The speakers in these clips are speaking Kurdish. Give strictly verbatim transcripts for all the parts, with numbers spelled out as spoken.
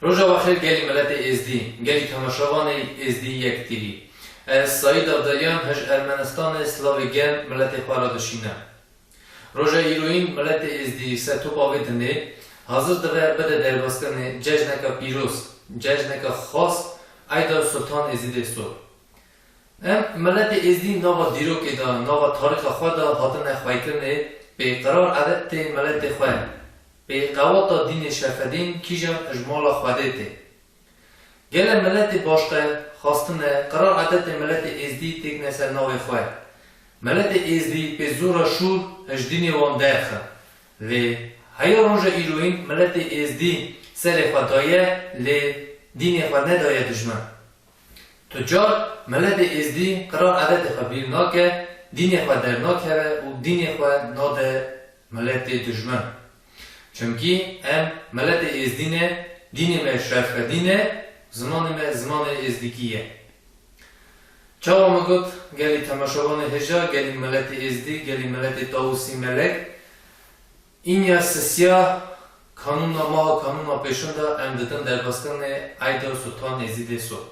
Roja we xêr gelî miletê Êzdî, gelî temaşevanê Êzdî Yek T V. Ez Saîd Avdaliyan, ji Ermenistanê silavê germ miletê xwe re dişînim. Roja îroyîn miletê Êzdî ser topa vê dinê hazir dibe bide derbazkirinê cejneke pîroz, cejneke xas, Eyda Sultan Êzîdê Sor. Em miletê Êzdî nava dîrokê de, nava tarîxa xwe de hatine xweykirinê, pê qirar edetê miletê xwe, pê qewata dînê şerfedîn kîjan ji mala Xwedê tê. Gele miletê başqe xwastine qirar edetê miletê Êzdî têkine ser navê xwe. Miletê Êzdî pê zora şûr ji dînê wan derxin. Lê heya roja îroyîn miletê Êzdî serê xwe daye, lê dînê xwe nedaye dijmin. Tu car miletê Êzdî qirar edetê xwe bîr nake, dînê xwe dernakeve û dînê xwe nade miletê dijmin. Çimkî em miletê Êzdî ne, dînê me şerfedîn e, zimanê me zimanê êzdîkî ye. Çawa min got, gelî temaşevanê hêja, gelî miletê Êzdî, gelî miletê Tawusî Melek, Înya sisiya kanûna maha kanûna pêşin de em didin derbazkirinê Eyda Sultan Êzîdê Sor.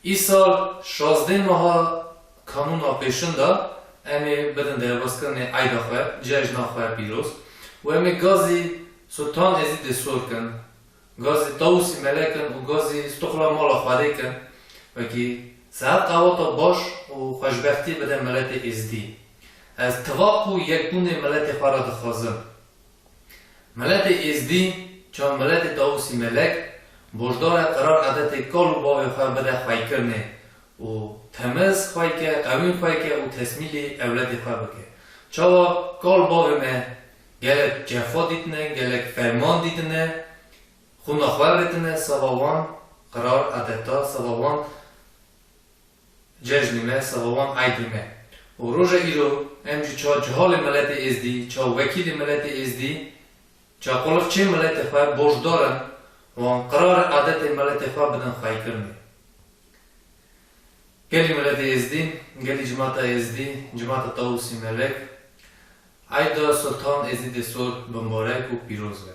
Îsal şazdeh maha kanûna pêşin de em ê bidin derbazkirinê eyda xwe, cejna xwe pîroz û em ê gazî Sultan Êzîdê Sor kin. Gazî Tawusî Melek in û gazî stoxla mala Xwedê kin, wekî sihet qewata baş û xweşbextî bide miletê Êzdî. Ez tivaq û yekbûnê miletê xwe re dixwazim. Miletê Êzdî, çawa miletê Tawusî Melek, bojdar e qirar edetê kal û bavê xwe bide xweykirinê û temiz xweyke, qewîn xweyke û tesmîlê ewledê xwe bike. Çawa kal bavê me gelek cefa dîtine, gelek ferman dîtine, xûna xwe vetine, seba wan qirar edeta, seba wan cejnê me, seba wan eydê me. Û roja îro em jî çawa cihalê miletê Êzdî, çawa wekîlê miletê Êzdî, çawa quliqçê miletê xwe bojdar in, wan qirar edetê miletê xwe bidin xweykirinê. Gelî miletê Êzdî, gelî cimata Êzdî, cimata Tawusî Melek, Eyda Sultan Êzîdê Sor bimbarek û pîroz be.